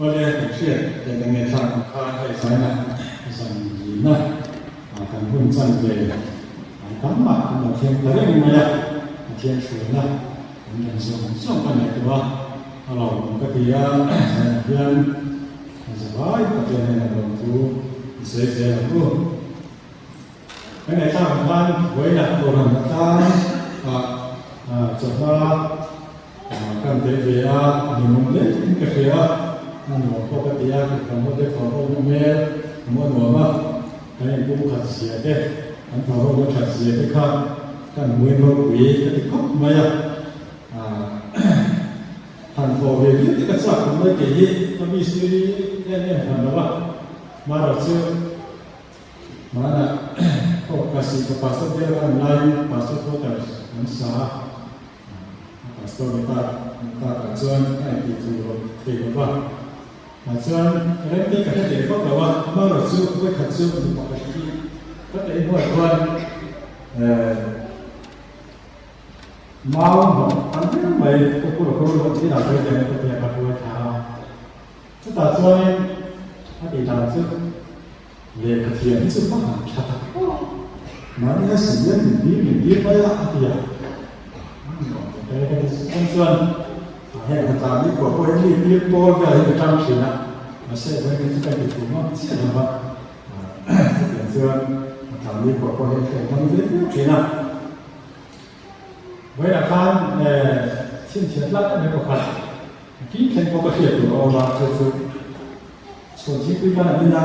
Awle kan hriat leh kan ngaihthlak ang khan hei zaina zan lina kan hun chan ve an tam mah kan lo thleng ta reng mai a, Pathian hruaina kan dan zawng zawng ka ngaihtuah a, a lawmawm ka ti a, zainah hian kan zavai Pathian hnenah lawmthu i sawi zel ang u. Kan ngaihthlak ang khan vawiinah Kohhran atang ah chawhma kan tel ve a, a hlimawm hle in ka hria a, a nuam pawh ka ti a, Kohhran ho te thawh ho na hmel a hmuh a nuam a, kan inpum khat zia te, kan thawh ho na that zia te kha kan hmuin ropui ka ti khawp mai a, han thawh ve viau te ka chak khawp mai kei hi ka mistiri em em hran lo a, marawh chu. Hmanah pawh ka si ka pastor bial a awm laiin pastor quarters an sa a, a pastor ni tak ni takah chuan a intih thu lo thei lo va. Tah chuan rem te ka hre leh vak lo a, amaherawh chu vawikhat chu mi pakhat hi ka tei hnuai chuan mau hnawh an viau mai, ka pu lo khaw lo inah sawi teh ang ka tia ka hruai thla a. Chutah chuanin a tih dan chu lehkha thiam hi chu hma han tha tak pawh mahni a si hian min tir min tir mai a a ti a. A ni awm ta te ka ti chuan chuan heng hna ni kua pawh hi mi tir pawl vel hi ka tang thin a, mahse vawiin chu ka ti thu ngam chiah lo va, chutiang chuan hna ni kua pawh hi a thleng ngam ve viau thin a. Vawiinah khan chhinchhiah tlak em em pakhat Tin thleng pawh ka hriat tur a awm a, chu chu chhuan thingpui khan an in a,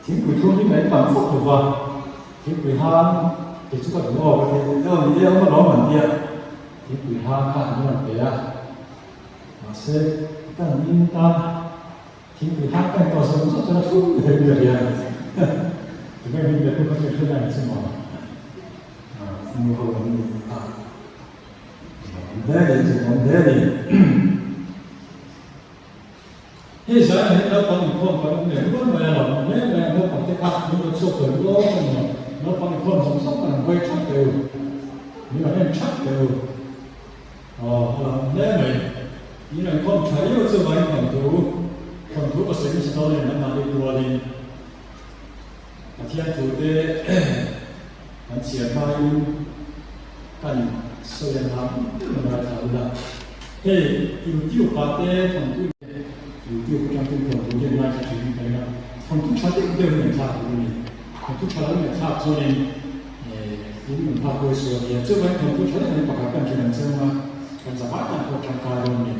thingpui thum hi ka in tam fawk lo va, thingpui hang kei chu ka duh aw ka ti a, aw ni e awm alawm an ti a, thingpui hang kha an rawn pe a, mahse kan in tan thingpui hang ka in tawh zawng zawng chuan a thlum thei ber hian tunge min be tu kha chu hre mai ang che maw, nu ho an ni a. Hei zaiah hian naupang inkhawm kan awm leh rual mai a lo awm hle mai a, naupang te kha min lo chhuak tawi lawk a ni lo, naupang inkhawm zawng zawng kan han hawi thap teh u, min rawn en thap teh u, aw a lo awm hle mai, in rawn inkhawm tha riau chu vain thawnthu, thawnthu ka sawi nasa dawn em anmahni kualin Pathian thu te kan chhiar hmain kan sawi a ngam deuh a ngaithla ula. Hei YouTube ah te thawnthu YouTube atang ten thawnthu hi an ngaithla thin in ka ring a, thawnthu tha deuh deuh hi ngaihthlak tur a ni. Thawnthu tha lo ngaihthlak chuanin in rawn phak kawi sual nia. Chuvangin thawnthu tha deuh hi pakhat kan thin ang cheu anga kan zavai tan pawh tangkai dawn a ni.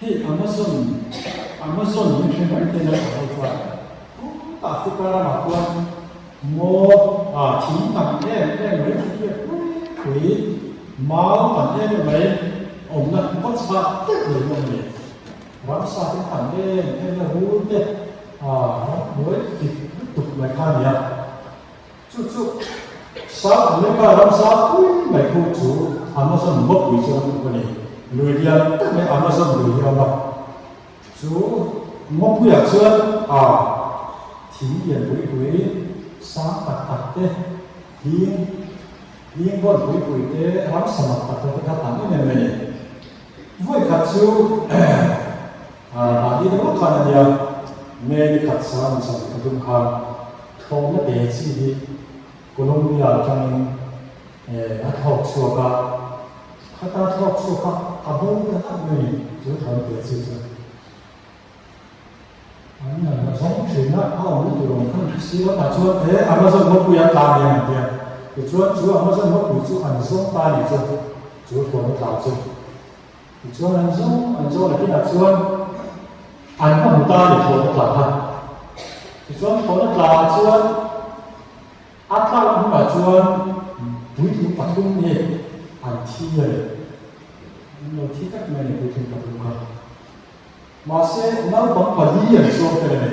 Hei Amazon Amazon hi hre mai thei lo ka ho chuan khawtah Africa ramah chuan ngaw ah thing tam em em mai chu hriat pui pui mau tam em em mai awmna kawt chhah teuh mai hi a awm a ni. Ramsa te tam em em na rul te ah ramhnuai dik lutuk mai kha a ni a. Chu chu South America ram zau pui mai khu chu Amazon ngawpui chu ram tuk a ni. Lui lian tak mai Amazon lui hi a awm a. Chu ngawpuiah chuan a thing lian pui pui, sang tak tak te, hling, hling bawn pui pui te, ram samak tak tak te kha tam em em mai a ni. Vawikhat chu mahni deuh khan a nia, May ni khat sang 13 khan thlawhna te chi hi Colombia atangin a thlawk chhuak a, khata thlawk chhuak a a bo ta hlauh mai a ni chu thlawhna te chi chu. An han la zawng thin a, a awmna tur awm khan hre si lo tah chuan he Amazon ngawpui a tla nia an ti a, tichuan chu Amazon ngawpui chu an zawng ta a nih chu, chu thlawhna tla chu. Tichuan an zawng an zawng nakinah chuan an va hmu ta a ni thlawhna tla kha. Tichuan thlawhna tla ah chuan a tlak hmunah chuan puitling pathum nge an thi a ni. An lo thi vek mai a ni puitling pathum kha. Mahse naupang pali an sawm tel a ni.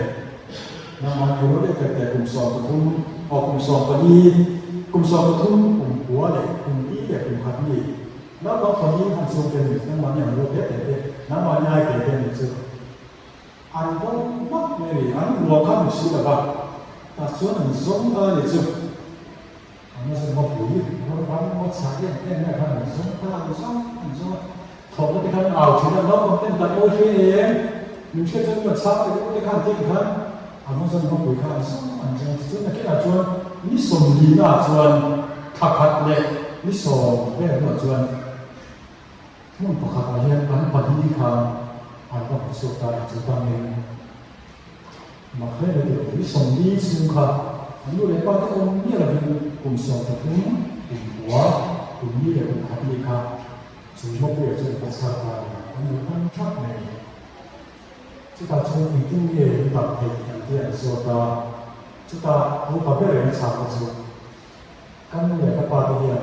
Nangmah ni ro leh teh teh kum 13, aw kum 14, kum 13, kum kua leh kum li leh kum khat mi. Naupang pali han sawm tel a ni. Nangmah ni ang ro teh teh te, nangmah ni ai teh teh ni chu. An bo hmak mai a ni. An ruang kha hmu si lo va, tah chuan an zawng ta a ni chu. Amazon ngawpui, ram ngawt chhah em em mai khan an zawng ta, an zawng an zawng a. Thlawhna te khan an au thin a, naupang ten kan awi hle em? Min hriat chuan min rawn chhang teh u te khan ti khan Amazon khawpui kha an zawng an zawng tichuan nakinah chuan ni sawmlina ah chuan thla khat leh ni sawm vel hnuah chuan hmun pakhatah hian an pahnih khan an va hmu chhuak ta a ni chu dangin Mak hle mai tih ni 40 chhung kha an nu leh pa te awm miah lovin kum 13, kum kua, kum li leh kum khat mi kha chu Mawpuia chuan a chhar ta a ni. An lo tan thap mai a ni. Chutah chuan engtin nge in dam theih an tih an zawt a, chutah upa ber in a chhakna chu ka nu leh ka pa te hian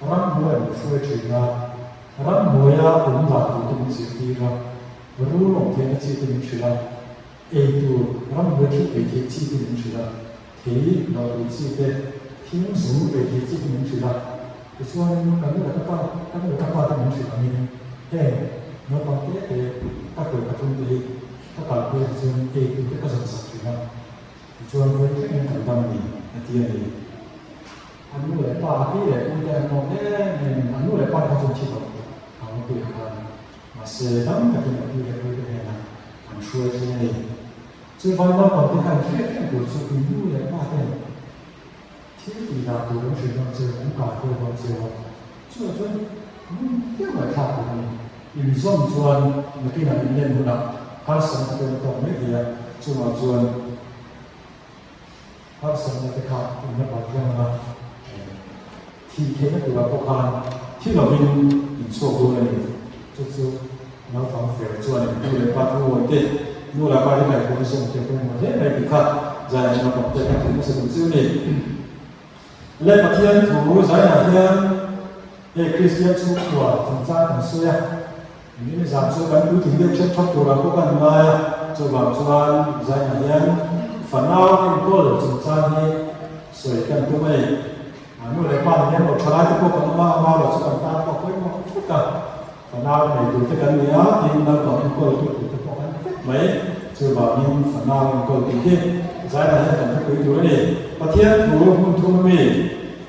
ramhnuai an hruai thin a, ramhnuaia awm dan tur te min zirtir a, rul awm theihna chi te min hrilh a, ei tur ramhnuai thil ei theih chi te min hrilh a, thei nawh tur chi te, thing zu ei theih chi te min hrilh a, tichuanin ka nu leh ka pa ka nu leh ka pa te min hrilh angin heng naupang te te ka kuai pathum te hi ka kalpui a tichuan ei tur te ka zawn sak thin a, tichuan vawi thlengin kan dam a ni a ti a ni. An nu leh pa, a pi leh pu te an lawm em em in an nu leh pa te kha chuan thi tawh ang a puiah khan mahse dam takin a pi leh pu te hnenah an hruai thleng a ni. Chuvang naupang te khan hriat reng tur chu in nu leh pa ten thil tih dan tur an hrilh dawn che, an kah kual dawn che a, chuvang chuan ngun deuh ngaihthlak tur a ni. Inzawm chuan nakinah inlen hunah harsatna te pawh an tawk mai thei a, chuvang chuan Harsatna te kha in la palh tlang a, thih theihna turah pawh khan thi lovin in chhuak dawn a ni. Chu chu naupang fel chuan in nu leh pa thu awi te, nu leh pa te ngaihtuahna zawm te pawimawh hle mai tih kha zaiah naupang te kan hrilh nasa duh chu a ni. Le Pathian thu zaiah hian hei Kristian chhungkua chungchang kan sawi a. Engin zan chu kan puitling deuh ṭhep ṭhap turah pawh kan ngai a, chuvang chuan zainah hian fanau enkawl chungchang hi sawi kan tum a ni. Nu leh pa ni hian lo ṭha lai te pawh kan awm a, ama erawh chu kan tan pawh a pawimawh vek a, fanau nei tur te kan ni a, tin naupang enkawl tu tur te pawh kan ni vek mai. Chuvangin fanau enkawl tih hi zainah hian kan thupui tur a ni. Pathian thu hmun thum ami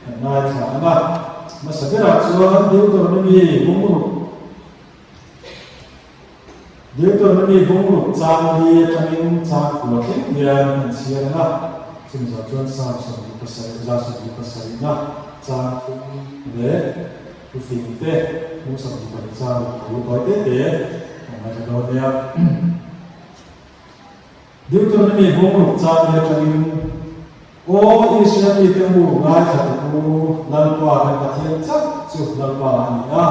kan ngaithla ang a, hmasa berah chuan Deuteronomy bungruk Deuteronomy bungruk chang li atangin chang kua thleng hian kan chhiar ang a, chumi zawh chuan Psalm 77 za 77 na chang thum leh thufing te bung 22 chang ruk thu tawi te te kan ngaithla dawn nia. Deuteronomy bungruk chang li atangin Aw Israel mite u, ngaithla teh u, Lalpa kan Pathian chauh chu Lalpa a ni a.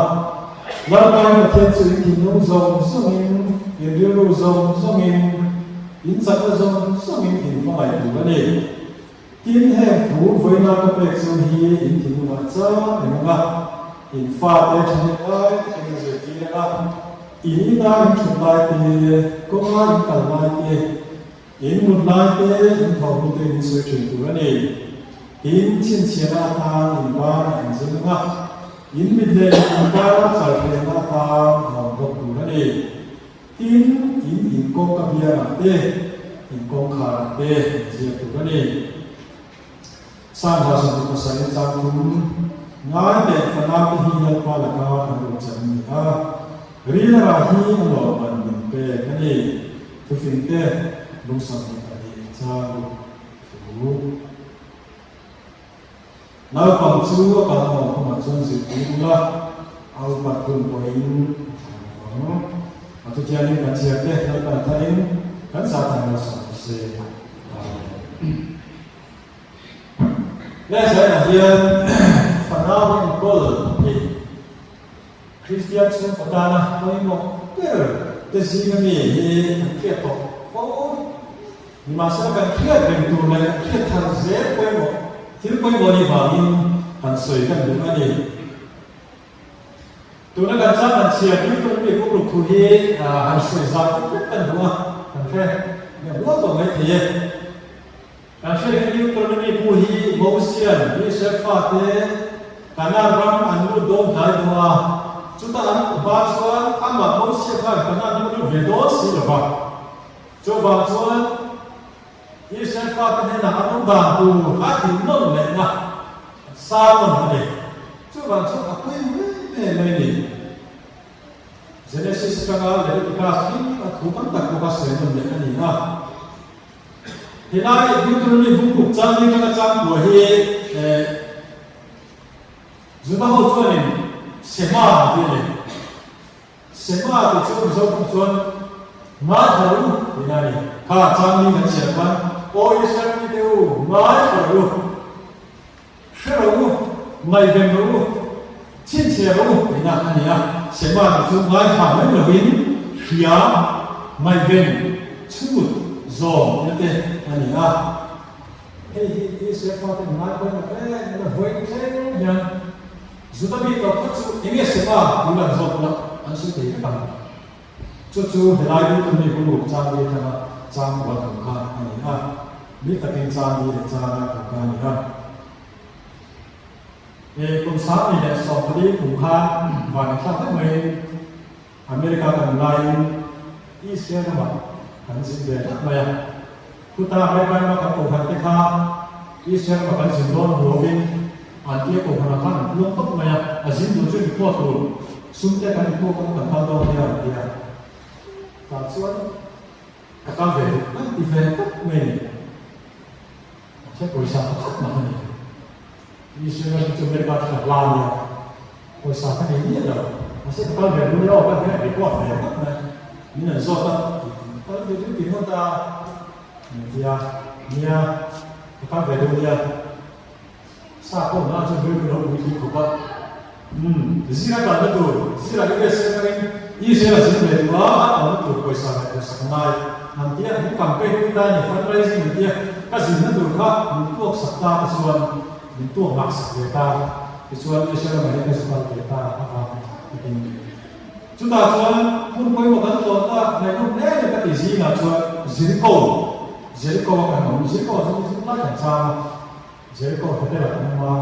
Lalpa in Pathian chu in thinlung zawng zawngin, in rilru zawng zawngin, in chakna zawng zawngin in hmangaih tur a ni. Tin, heng thu vawiina ka pek chu hi in thinlungah chang reng ang a, in fate thahnem ngai takin in zirtir ang a, in ina in thut lai te, kawnga in kal lai te, In mut lai te, in tho hnu te in sawi thin tur a ni. Tin, chhinchhiahna atan in banah in zin ang a, in mit leh in inkara chalhriatna atan a awm bawk tur a ni. Tin, in inkawngka biangah te, in kawngkharah te in ziak tur a ni. Psalm 127 chang thum, Ngai teh fanaute hi Lalpa laka kan ruahchan a ni a, Rila rah hi a lawmman min pek a ni. Thufing te lung 22 chang ruk thu. Naupang chu a kalna awm hunah chuan zirtir ula, a upat hun pawhin a thlan lovang. A thutiangin kan chhiar te Lalpan a tharin kan zahthang lo sak se. Amen. Lehzaiah hian fanau enkawl tih Kristian chhungkaw tana pawimawh ber te zinga mi hi kan hriat tawh fo. Nimahsela kan hriat reng tur leh kan hriat thar zel pawimawh thil pawimawh nih vangin han sawi kan duh a ni. Tuna kan chang kan chhiar Deuteronomy buk ruk thu hi han sawi zau deuh hlek kan duh a, kan hre nge rual tawh mai thei e. Kan hriat hian Deuteronomy bu hi Mosian Israel fate Kanaan ram an lut dawn hnai tawh a, chutah an hma chuan amah Mosia khan Kanaan ram a lut ve dawn si lo va. Chuvang chuan Israel fate hnenah an awm dan tur a innawn lehna sermon a ni. Chuvang chuan a pawimawh em em mai a ni. Genesis atanga Leviticus thleng a thu tam tak bawk a sawi nawn leh a ni a. Helai Deuteronomy bungkuk chang ni atanga chang kua hi Juda ho chuanin Shema an ti a ni. Shema tih chu Mizo tawng chuan ngaithla rawh u tihna a ni. Kha chang ni kan chhiar khan, Aw Israel mite u, ngaithla rawh u. Hre rawh u, ngaihven rawh u, chhinchhiah rawh u tihna a ni a. Shema tih chu ngaithla mai lovin hria, ngaihven, chhut, zawm tihna te a ni a. Hei hi Israel fate ngai pawimawh em em a, vawiin thleng hian Juda mi tawp khat chu eng nge Shema tih lan zawk pawh an sawi thei vek ang. Chu chu helai Deuteronomy bung ruk chang li atanga chang rual thu kha a ni a, mi takin chang li leh changa thu kha a ni a. E kum 2014 kum khan van inthlak deuh maiin America kan awm laiin Israel ramah kan zin ve tlat mai a. Khuta America rama kan kohhran te kha Israel rama kan zin dawn ruavin an tia kohhranah khan an tluang tawp mai a, a zin tur chu inphuah tur sum te kan inphuak a kan kal dawn nia an ti a. Tah chuan ka kal ve duh kan ti ve tawp mai a ni. Mahse pawisa pakhat mah ka nei lo. Israel ram chu America chu ka hla nia, pawisa ka nei miah lo. Mahse ka kal ve duh nia aw ka ti a, report ve ngawt mai. Min an zawt a, ka kal ve duh ti ngawt a, min ti a, nia ka kal ve duh nia. Sa pawh na chuan rilru lo pui tling khawp a. Umm, zira kalna tur, zira USA atangin Israel a zin ve duh a, a kalna tur pawisa leh pawisa ka ngai. An tia, min campaign pui ta a ni, fundraising an tia, ka zinna tur kha min tuak sak ta te chuan min tuak ngah sak ve ta. Tichuan Israel ramah hian ka zu kal ve ta avang takin. Chutah chuan hmun pawimawh kan tlawh ta, ngaihnawm hle mai ka ti zingah chuan Jericho, Jericho a kan awm, Jericho ah chuan ni thum lai kan chang a. Jericho hotel ah kan awm a,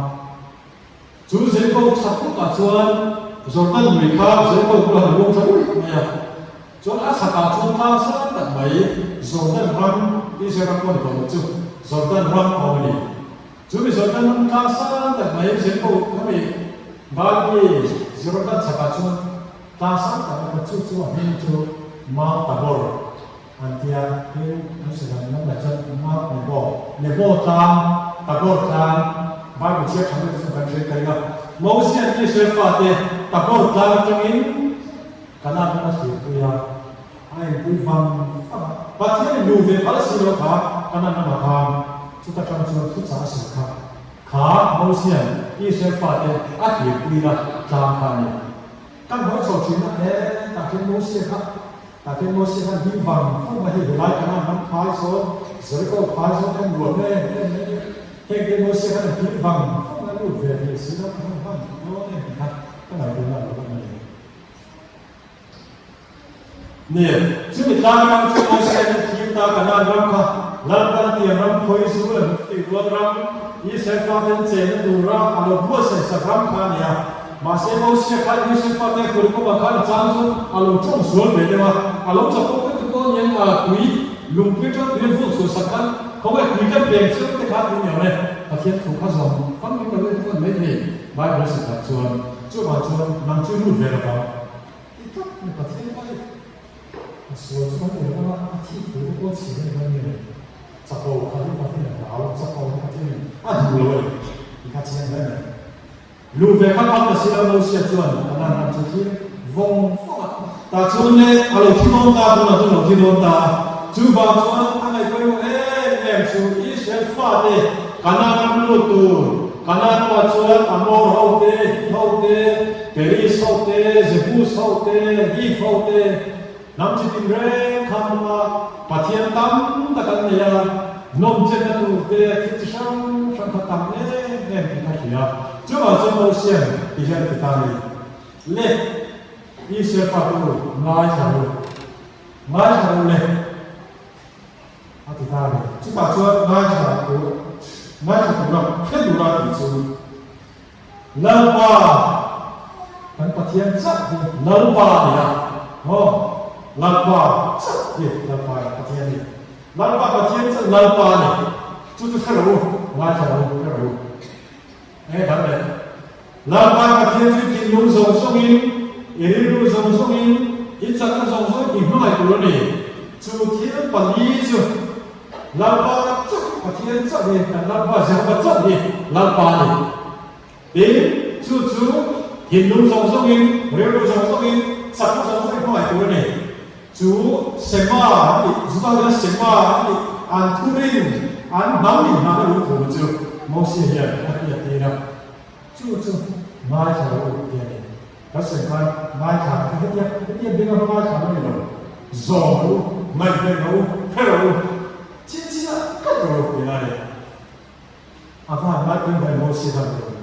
chu Jericho chhak bawkah chuan Jordan lui kha Jericho bulah han luang tha ruih mai a, chuan a chhakah chuan tlang sang tak mai Jordan ram, Israel ram pawh a ni tawh lo chu, Jordan ram a awm a ni. Chu mi Jordan ram tlang sang tak mai Jericho khami Galilee Jordan chhakah chuan tlang sang tak a awm a, chu chu a hming chu Mount Tabor. An ti a, tin, an sawi dan lam lah chuan Mount Nebo, Nebo tlang, Tabor tlang, Bible chhiar tha deuh te chuan kan hriat ka ring a. Mosia'n Israel fate Tabor tlang atangin Kanaan ram a thlirpui a, a enpui vang vang a. Pathianin luh ve phal si lo kha Kanaan ramah khan chuta tang chuan thuchah a sawi kha, kha Mosia'n Israel fate a thlirpuina tlang kha a ni. Kan hawi chho thin a, e, tah khian Mosia kha Tah khian Mosia khan ding vang vang a hei helai Kanaan ram phai zawn, Jericho phai zawn te an ruam em em mai a, heng te Mosia khan a ding vang vang a lut ve thei si lo, kan han ti dawn em tih kha ka ngaihtuahna a lo awm a ni. Nia, chumi tlang ram chu Mosia hian thlir ta Kanaan ram kha Lalpan a tiam ram khawi zu leh mufti rual ram, Israel faten chenna tura a lo buatsaih sak ram kha a ni a. Mahse Mosia kha Israel fate a kawr kawmah khan a chang chuan a lo tawng sual ve deuh a, a lo chak pawh deuh te pawh aniang a tui lungpui atang tui an vuak chhuah sak khan khawngaih tui kan peng chiang te kha tui niang e, Pathian thu kha zawm famkim lo deuh te pawh an mai thei Bible a sawi tak chuan chuvang chuan nang chu lut ve lovang ti tlat mai Pathian kha hi a sual chu kan nei lo a, a thik thu te pawh chhir a ni dawn nge chapo kha hi Pathian a hlau chapo hi Pathian in a duh lo a ni ti kha chiang hle mai. Luh ve kha phal ta si lo Mosia chuan Kanaan ram chu thlir vawng vawng a. Tah chuan le a lo thi dawn ta, tunah chuan a lo thi dawn ta. Chuvang chuan a ngaihpawimawh em em chu Israel fate Kanaan ram lut tur, Kanaan ramah chuan Amor ho te, Hit ho te, Periz ho te, Jebus ho te, Hiv ho te, Hnam chi tin reng kha an awm a, Pathian tam tak an nei a, nawmchenna tur te, thil chi hrang hrang kha tam em em tih kha hria. Chuvang chuan Mosia'n ti hian a ti ta a ni, Le, Israel fate u, ngaithla ru, ngaithla ru le, a ti ta a ni. Chutah chuan ngaithla tur, ngaithla tura hre tura tih chu Lalpa, kan Pathian chauh hi Lalpa a ni a, maw? Lalpa chauh hi Lalpa a ni, Pathian a ni. Lalpa Pathian chauh Lalpa a ni. Chu chu hre rawh u, ngaithla rawh u, hre rawh u. Enge dang leh? Lalpa Pathian chu i thinlung zawng zawngin, i rilru zawng zawngin. I chakna zawng zawng i hmangaih tur a ni. Chu thil pali chu Lalpa chauh, Pathian chauh hi, kan Lalpa Jehova chauh hi Lalpa a ni. Tin, chu chu thinlung zawng zawngin, rilru zawng zawngin, chakna zawng zawngin hmangaih tur a ni. Chu Sema an tih, Juda hian Sema an tih, an thurin, an hnam inhnahna lungphum chu Mosia hian a hriattir a. Chu chu ngaithla rawh u ti a ni. Kan sawi khan ngaithla kha hetia hetia beng a va ngaithla mai lo. Zawm rawh u, ngaihven rawh u, hre rawh u, chhinchhiah tlat rawh u tih a ni. A va han ngaipawimawh em Mosia khan rawh u.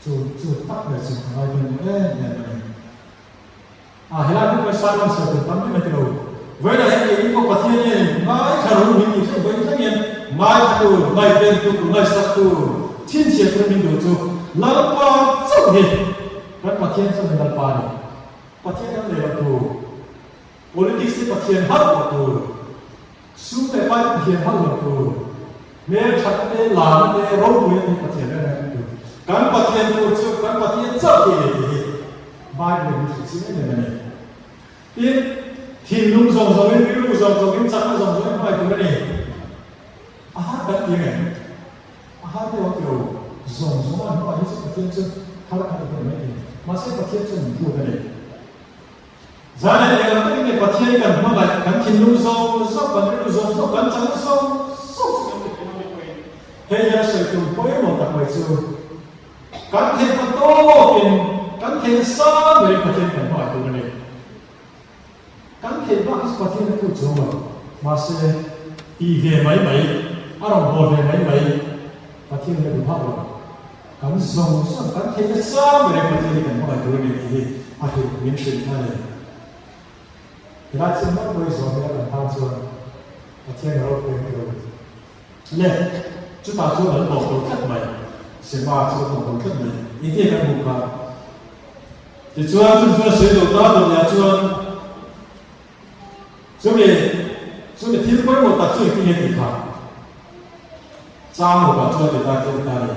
Chu chu tak mai chu a ngaipawimawh em em a ni. A helai hmun pawh Simon sawi tur tam em a ti lo. Vawiinah hian keini pawh Pathian hian ngaithla rawh u min tih thleng vawiin thleng hian ngaithla tur, ngaihven tur, ngaihsak tur, chhinchhiah tur min duh chu Lalpa chauh hi kan Pathian chuan Lalpa a ni. Pathian kan nei loh tur, politics te Pathian hauh loh tur, Sum leh pai Pathian hauh lo tur, hmel that te, lana te, ropuina te Pathian reng reng tur. Kan Pathian tur chu kan Pathian chauh hi a ni tih hi Bible in min hrilh chiang em em a ni. Tin, thinlung zawng zawngin, rilru zawng zawngin, chakna zawng zawngin hmangaih tur a ni. A har kan ti ang em? A har deuh ang ti lo. Zawng zawnga hmangaih hi chu Pathian chu har kan ti thei mai thei. Mahse Pathian chuan min phut a ni. Zan leh engah takin nge Pathian kan hmangaih, kan thinlung zawng zawng, kan rilru zawng zawng, kan chakna zawng zawng chu kan ti thei mai pawhin hei hian sawi tur pawimawh tak mai chu kan theihna tawkin kan theihna sang berin Pathian kan hmangaih tur a ni. Kan theih bak hi chu Pathian a phut chuang lo. Mahse, ti ve mai mai, a rawn bawl ve mai mai Pathian hi a duh hauh lo. Kan zawng zawng, kan theihna sang ber Pathian hi kan hmangaih tur a ni tih hi a hrilh min hrilh a ni. Helai thil hmang pawh hi zawm ila kan tan chuan Pathian a ropui ang tilo le. Chutah chuan an tawp lo tlat mai, Sema chu a tawp lo tlat mai. Engtin nge kan hmuh kha? Tichuan chumi chuan sawi lo ta dawhliah chuan Chumi, chumi thil pawimawh tak chu engtin nge tih kha? Chang rukah chuan ti ta thil ta ni.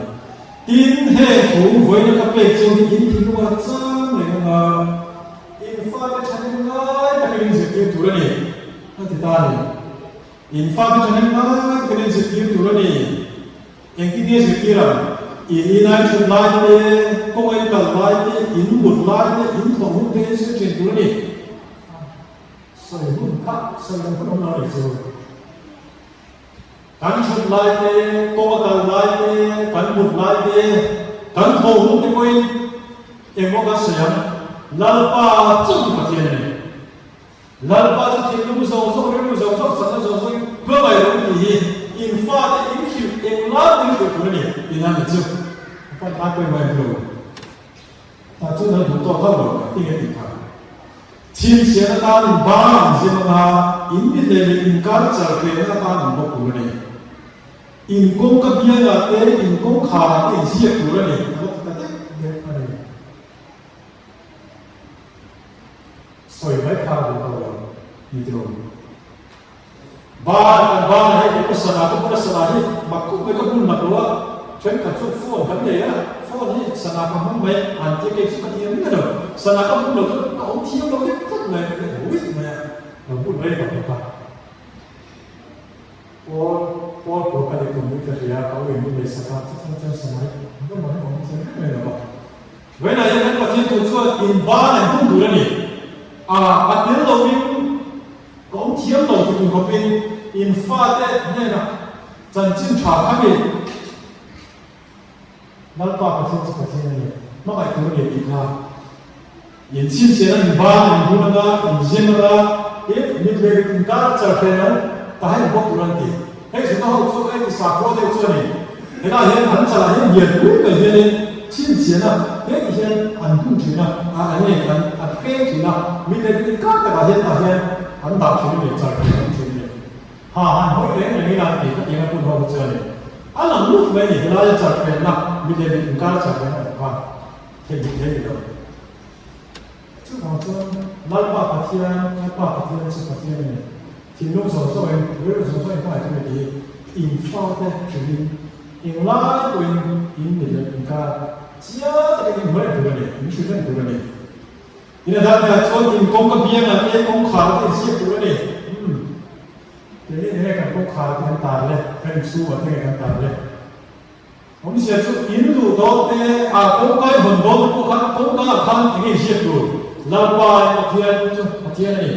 Tin, heng thu vawiina ka pek chu hi in thinlung a chang reng ang a, in fate thahnem ngai takin in zirtir tur a ni, a ti ta ni. In fate thahnem ngai takin in zirtir tur a ni. Engtin nge zirtir ang? In inai that lai te, kawng a in kal lai te, in mut lai te, in thawh hun te in zir thin tur a ni. Sawi hun kha sawi loh hun awm lo a ni chu. Kan thut lai te, kawng a kal lai te, kan mut lai te, kan thaw hun te pawhin engmaw kan sawi ang? Lalpa chauh hi Pathian a ni. Lalpa chu thinlung zawng zawng, rilru zawng zawng, sakna zawng zawngin hmangaih rawh u tih hi in fate in hrilh englai pawhin hrilh tur a ni tihna a ni chu. A fan ai pawhin mah em lo. Tah chuan an duh tawk hauh lo mai tinge tih kha. Chhinchhiahna atan in bang an zim anga in mit leh mit inkar char hriatna atan an bawk tur a ni. In kawngka biangah te, in kawngkharah te in ziak tur a ni. A va ti ta deuh deuh a ni. Sawi mai kha a duh tawh lo ni tilo. Ban kan ban a hei kei pawh sana ka bula sana hi mak khawp mai ka bun mak lo a, thenkhat chu phone kan nei a, phone hi sana ka hmang mai an tia kei chu ka thiam miah lo, sana ka bun lo chu ka awm thiam lo deuh tlat mai ka ti uih mai a, lo bun rei tak bawk a. Pawl pawl pawl ka ni tum hi ka hria ka uih min lei sak a, chutiang chuan sana hi an va mah hi awm thiam reng mai lo a. Vawiinah hian kan Pathian thu chuan inban an bun tur a ni. A, a tel loin ka awm thiam lo ti tur khawpin in fate hnenah chanchin tha kha mi Lalpa Pathian chu Pathian a ni, hmangaih tur a ni tih kha in chhinchhiahna inban an bun anga, inzem anga, tin mit leh mit inkar a char hren ang ta heng bawk tur an ti. Hei zuna ho chu hei ti sakhua deuh chu a ni. Helaiah hian an chalah hian lian pui mai hianin chhinchhiahna heti hian an bun thin a, ah eng nge an an hreng thin a, mit leh mit inkar takah hian tah hian an dah thin a ni, char hren an thin a ni. Ha han hawi reng reng ila tih khatiang a bun ho hi chu a ni. A lang lut mai a ni, helaia char hrenna mit leh mit inkar char hren a awm kha theihnghilh thei ni lo. Chuvang chuan Lalpa Pathian, Lalpa Pathian chu Pathian a ni. Thinlung zawng zawngin, rilru zawng zawngin hmangaih tur a ni tih hi in fate hrilhin englai pawhin in mit leh inkar chiang takin in hmu reng tur a ni, in hrilh reng tur a ni. Tin a dang ah chuan in kawngka biangah te kawngkhar te inziak tur a ni. Umm. Keini enge kan kawngkhar te kan tar le, kan inchhungah te nge kan tar le. Awmzia chu in luh dawn te, a kawngka i hawn dawn te pawh khan kawngka ah khan enge inziak tur? Lalpa i Pathian chu Pathian a ni.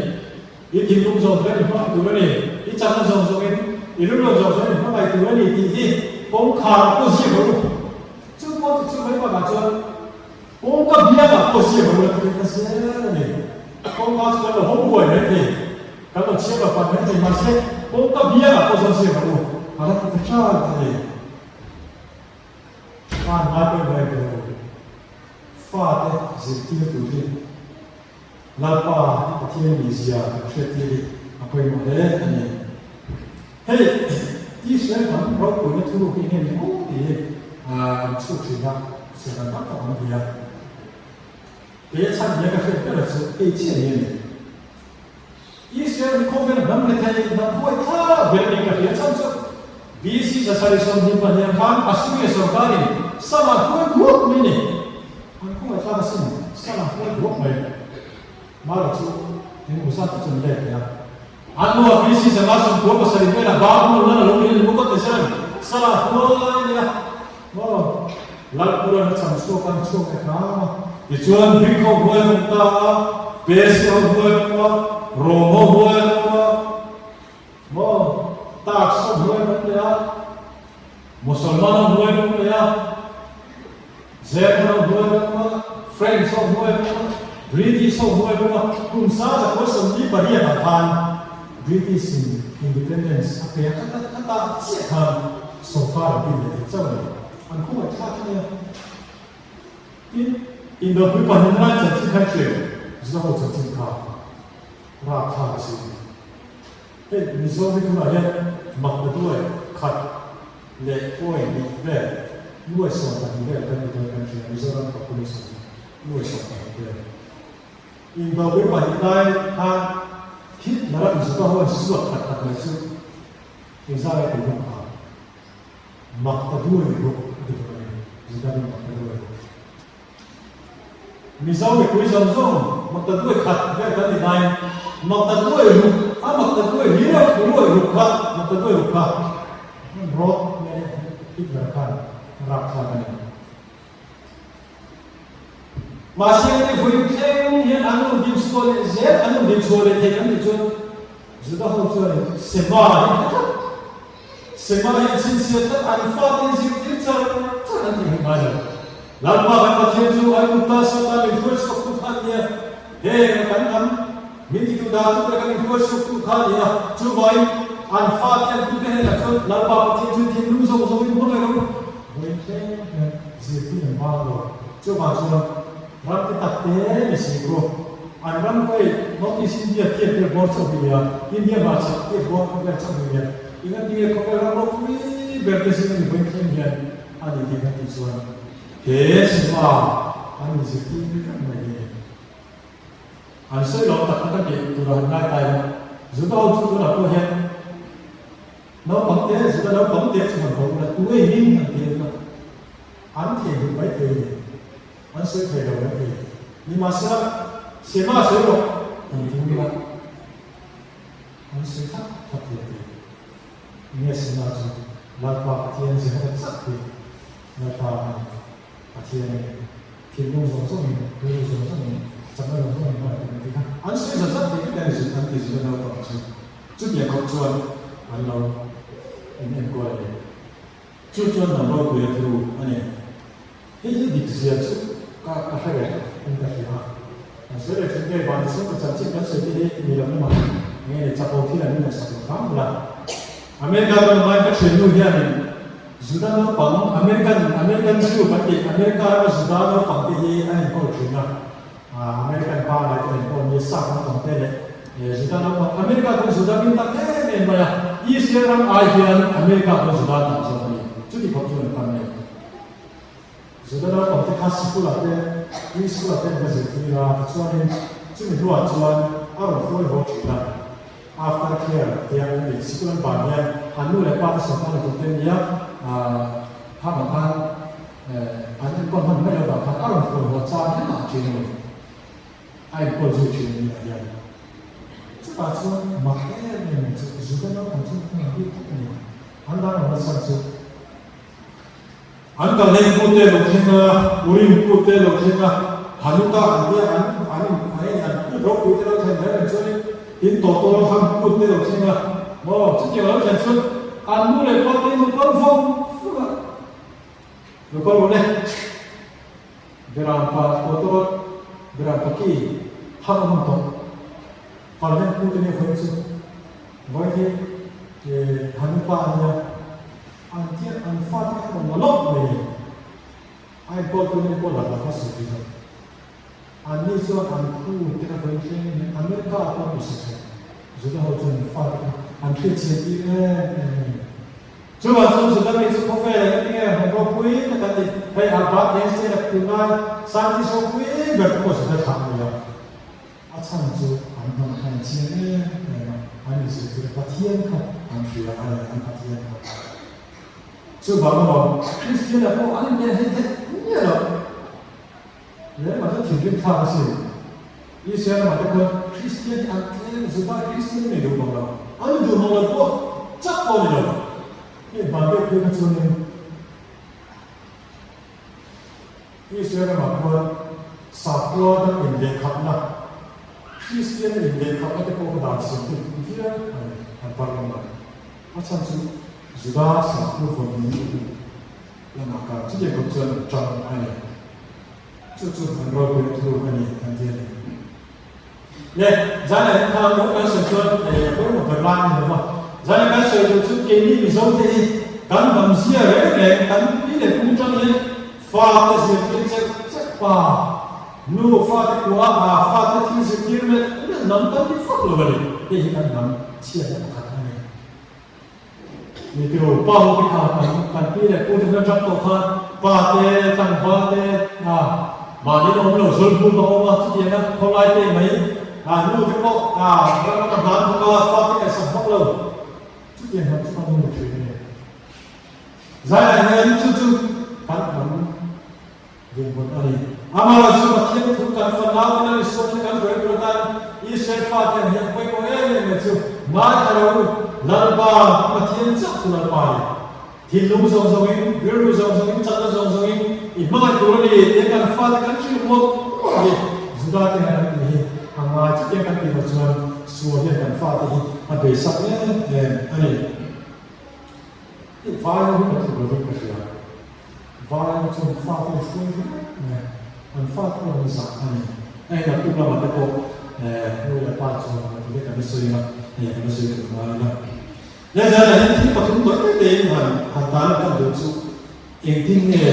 I thinlung zawng zawngin i hmangaih tur a ni, i chakna zawng zawngin i rilruat zawng zawngin i hmangaih tur a ni tih hi kawngkhar pawh ziak rawh u. Chu pawh ti chu mai bakah chuan kawngka biangah pawh ziak rawh u la ti ta zel a ni. Kawngka chu kan lo hawng buai mai thei, kan lo chhiar lo pan mai thei, mahse kawngka biangah pawh chuan ziak rawh u a la ti ta ṭan a ni. Khan ngai pawimawh em lo fate zirtir tur hi. Lalpa i Pathian mizia kan hriattir hi a pawimawh hle a ni. Hei, Israel hnam ropuina thuruk hi enge ni maw tih hi kan chhuk thin a, serhtan tak tak an ti a. Kei a chhan nia ka hriat ber chu hei chiah hi a ni. Israel hi khawvel hnam rethei hnam huai thlak ber a ni ka hria chhan chu BC 722 khan Assyria sorkarin Sala huai duak mai a ni. An khawngaih thlak asin Sala huai duak mai. Mara chu engemaw zat te chuan let leh a. An hnuah BC 597 velah Babylon lal a lo ni a ni Nebuchadnezzar Sala huai a ni a. Maw? Lalpuran a cham chhuak a, an chhuak leh hram a. Tichuan Greek ho hnuai an awm ta a, Persia ho hnuai an awm a, Rom ho hnuai an awm a, maw? Turks ho hnuai an awm leh a, Mosolman ho hnuai an awm leh a, German ho hnuai an awm a, French ho hnuai an awm a, British ho hnuai an awm a. Kum 1948 ah khan British in Independence a pe a, khata khata chiah khan Sorkar an din leh thei chauh a ni. An khawngaih thlak a nia. Tin, Indopui pahnihna lai chanchin kha i hriat Juda ho chanchin kha rapthlak a si. Hei Mizo hi tunah hian mak ta duai khat leh point hnih vel nuai 12 vel kan ni dawn kan hria Mizoram population hi nuai 12 vel. Indopui pahnih lai khan Hitler-a Juda ho an suat khat khat mai chu Engzah nge tih hun kha mak ta duai ruk a ti bawk a ni. Juda nih mak ta duai ruk. Mizo mipui zawng zawng mak ta duai khat vel kan ni laiin mak ta duai ruk a mak ta duai hlir a ruai ruk kha mak ta duai ruk kha hman rawt mai Hitler khan a rapthlak a ni. Mahse ni vawiin thleng hian an rawn din chhuah leh zel, an rawn din chhuah leh thei kan tih chuan Juda ho chuanin Sema hi an hre tlat. Sema hi an chhinchhiah tlat, an fate in zirtir char char an tih theih ngai lo. Lalpa kan Pathian chu Aigupta sata min hruai chhuaktu kha a ni a, heng kan hnam min titu dan chu kan inhruai chhuaktu kha a ni a, chuvangin an fate an tute hnenah chuan Lalpa Pathian chu thinlung zawng zawngin hmangaih rawh u. Vawiin thleng hian zirtir an bang lo. Chuvang chuan ram te tak te ni si ku. An ram hawi North East India tiat vel bawr chauh hi nia, India hmarchhak tiat bawr vel chauh hi nia. Engati nge khawvel ram ropui ber te zinga ni vawiin thleng hian a ni tih kan tih chuan he cinema an inzirtir reng mai hi a ni. An sawi lo tak tak a tih tura han ngai ta ila, Juda ho chu tunah pawh hian Naupang te, Juda naupang te chu han vawm ula, tu ei hming han ti ula, an theihnghilh mai thei a ni. An sawi thei lo mai thei. Nimahsela, Sema sawi rawh han ti ula, an sawi thlap thlap thei a ti. Enge Sema chu? Lalpa Pathian Jehova chak hi Lalpa a ni. Pathian a ni. Thinlung zawng zawngin, rilru zawng zawngin, chakna zawng zawngin hmangaih tur an ti kha. An sawi zat zat thei vek a ni, an ti Juda naupang chu. Chutiang khawp chuan an lo in enkawl a ni. Chu chuan hnam ropui a thu a ni. Hei hi dik zia chu ka ka hre ve tlat in ka hria a. Kan sawi leh thin ngei vang chhung ka chanchin kan sawi te hi ni lo emaw nge ni chapo thil an inneih sak lo hram bula. America ram ngai ka thiannu hianin Juda naupang American American Jew kan tih America rama Juda naupang te hi an inkawl thin a. American pa ngai te nen pawh ni sap naupang te leh Juda naupang America pawn Juda min tam em em mai a, Israel ram ai hian America pawn Juda tam zawk a ni. Chuti khawp chu an tam em. Juda naupang te kha sikul-ah te, preschool-ah te an va zirtir a, tichuanin chumi hnuah chuan a rawn hruai haw thin a. After care tia an ni. Sikul an ban hian an nu leh pa te sawrkar hnathawk te an ni a, khangah khan an enkawl hman mai lovah khan a rawn hruai haw chang engmah a ṭin a ni. A enkawl zui thin a ni ah hian. Chutah chuan mak em em mai chu Juda naupang chu an ang bik tak a ni. An danglamna chhan chu an kal heng pute lo thleng a, Urim pute lo thleng a, Hanukkah an tia an an in an kut ropui te lo thlen reng reng chuanin tin tawtawr han kut te lo thleng a, maw chutiang lo thlen chuan an nu leh pa te lo kal vawng vawng a, lo kal rawh le. Beram pa tawtawr beram pa ki ham a hmun tawh. Parliament pu te nia vawiin chu vawiin hi Hanupa a nia an tia an fate kha an awm la lawk mai ni. A enkawl tu nen pawh lak lak a sawi thin a. An ni chuan an khu te kha vawiin thleng in America ah pawh an usa thin. Juda ho chuan an fate kha an hriatchian tir em em a ni. Chuvang chuan Juda mi chu khawvel ah engtin nge hmun ropui tak an nih? Hei Albert Einstein a tunlai scientist ropui ber te pawh Juda thlah a ni a. A chhan chu an hnam khan an chiang em em a, an inzirtir a, Pathian kha an hria a ni, an Pathian kha. Chuvang emaw Kristian ah pawh an inleh hei theih miah loh. Lehmah chu thinrim thlak a sin. Israel ramah te khuan Kristian hi an tlem, Juda Kristian an nei duh mang lo. An ni duh mang lo pawh chak pawh a ni lo. Hei hman deuh phei kha chuanin Israel ramah khuan sakhua dang inlehkhatna, Kristian inlehkhatna te pawh kha dan siam tum viau a ni an parliament. A chhan chu Juda sakhua vawn ni a ni. Lamah kha chutiang khawp chuan an tang a ni. Chu chu an ropuina thuruk a ni an ti a ni. Le, zan ah hian kha maw kan sawi chuan eh pawimawh ber lai a ni lo va. Zan ah kan sawi duh chu keini Mizo te hi kan hnam zia reng reng kan pi leh pu tang hian fa te zirtir cheuh cheuh pa, nu fa te kua a fa te thil zirtir melh melh hnam kan ti fak lo a ni. Hei hi kan hnam chhiatna pakhat a ni. Mitiro pa ho te kha kan kan pi leh pu te hna tang tawh khan pa te tlangval te a mahni awm lo zawl buk a awm a chutianga khawlai te mai a nu te pawh a ram lama hnan thawk a fa te ngaihsak vak lo chutiang hnam chu kan ni thin a ni. Zaiah hian chu chu kan hnam Dinhmun a ni. Amaherawhchu chu Pathian thu kan fanau te lal Isua te kan hruai tur atan Israel fate ang hian pawimawh em em mai chu ngaithla lo u, Lalpa Pathian chauh chu Lalpa a ni. Thinlung zawng zawngin, rilru zawng zawngin, chakna zawng zawngin i hmangaih tur a ni tia kan fate kan hrilh mawlh mawlh hi Juda te hian an tih hi a ngai chutiang kan tih loh chuan sual hian kan fate hi a beisak em em a ni. Tih vai ho hi ka tluk lovin ka hria. Vai ho chuan fate an hruai ringawt mai a, an fate pawh an zah a ni. Hei naktuk lamah te pawh nu leh pa chuan an ti vek an la sawi ang a, hei kan la sawi tur ngai ila. Lehzaiah hian thil pathum tawi tawi tein han han tan kan duh chu engtin nge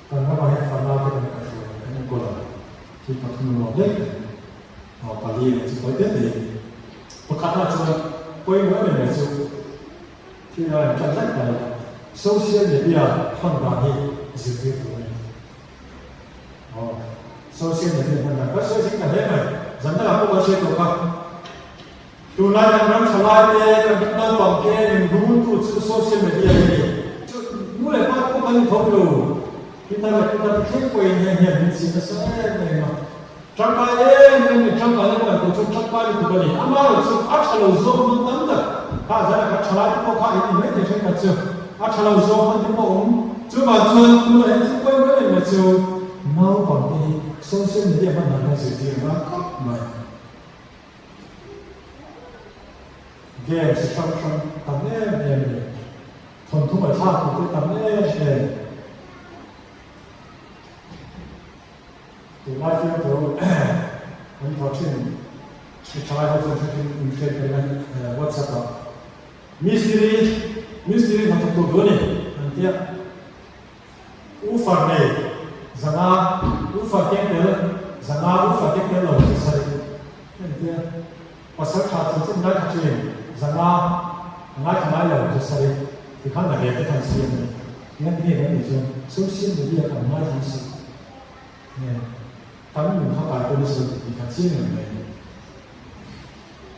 kan ramah hian fanau te kan kaihhruai ang, kan enkawl ang thil pathum a nuam hle mai. Aw pali leh chu tawi te tein. Pakhatna chuan pawimawh em em mai chu thil a intan daih ta ila, social media hman dan hi zirtir tur a ni. Aw social media hman dan kan sawi zing ta hle mai, zan dangah pawh kan sawi tawh kha. Tunlai kan ram tha lai te, kan ram naupang te min rultu chu social media hi a ni. Chu nu leh pa te pawh kan inthawk lo. Pitar leh pitar te thleng pawhin heng hian min zir nasa em em a. Tangkai em em ni, tangkai na kan tur chu tangkai lutuk a ni. Amaherawhchu a tha lo zawk hman tam tak, kha zan kha tha lai te pawh kha in ni mai thei thenkhat chu a tha lo zawk hman te pawh awm. Chuvang chuan tunah hian thil pawimawh em em mai chu naupang te hi social media hman dan khan zirtir a ngai khawp mai. Games chi hrang hrang tam em em a ni. Thawnthu ngaihthlak tur te tam em em. Tunlai fiamthu an thawh thin i thalai ho chuan hretin in hriat ka ring a WhatsApp ah mistiri mistiri hnathawk tur duh a ni an tia ufar nei zanga ufar keng tel zanga ufar keng tel lo chi sarih an tia pasal tha chanchin ngaithla thin zanga ngaithla ngai lo chi sarih tikhan la ve te khan siam a ni Engati nge kan tih chuan social media kan ngaithla nasa nge kan nun kha kai pawh nasa lutuk tih kha chiang em mai.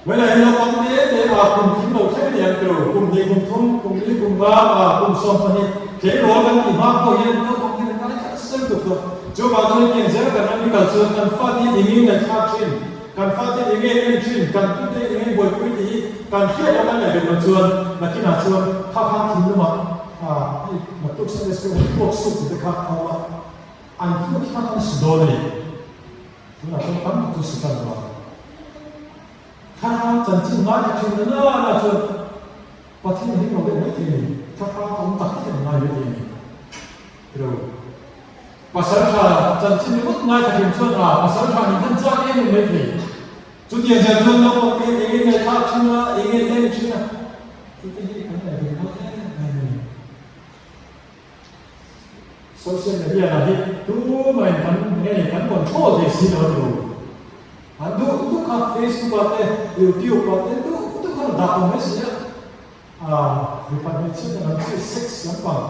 Well, hei naupang te te a kum thim lo thleng ni ang teu, kum hnih kum thum, kum li kum nga, a kum 12 tleirawl kan tih hma pawh hian naupang hian an ngaithla nasa lutuk tawh. Chuvang chuan hetiang zel kan ram i kal chuan kan fate hi eng nge ngaihthlak thin, kan fate eng nge en thin, kan tute eng nge buaipui tih hi kan hriat loh kan ngaihven loh chuan nakinah chuan kha khan thinlungah ah hei naktuk Sunday School hi puak suk tih te kha a awm a, an thil kha kan su dawn a ni. Tunah chuan tam tak chu su tan lo a. Thlarau chanchin ngaithla thin na na na chuan Pathian hi lo deuh mai thei a ni. Thlarau a awm tak tak em ngai mai thei a ni. Tiro. Pasal tha chanchin ringawt ngaithla thin chuan a pasal tha nih khan chak em em mai thei. Chutiang zia chuan naupang te hian eng eng ngaihthlak thin a, eng eng en thin a tih te hi kan ngaihven ngai em em a ni. Social media lah hi tumahin kan nge kan control thei si lo a ni lo. An duh duh kha Facebook ah te, YouTube ah te duh duh kha rawn dah tawh mai si a. Aaa mipa hmeichhia te lam chi sex lampang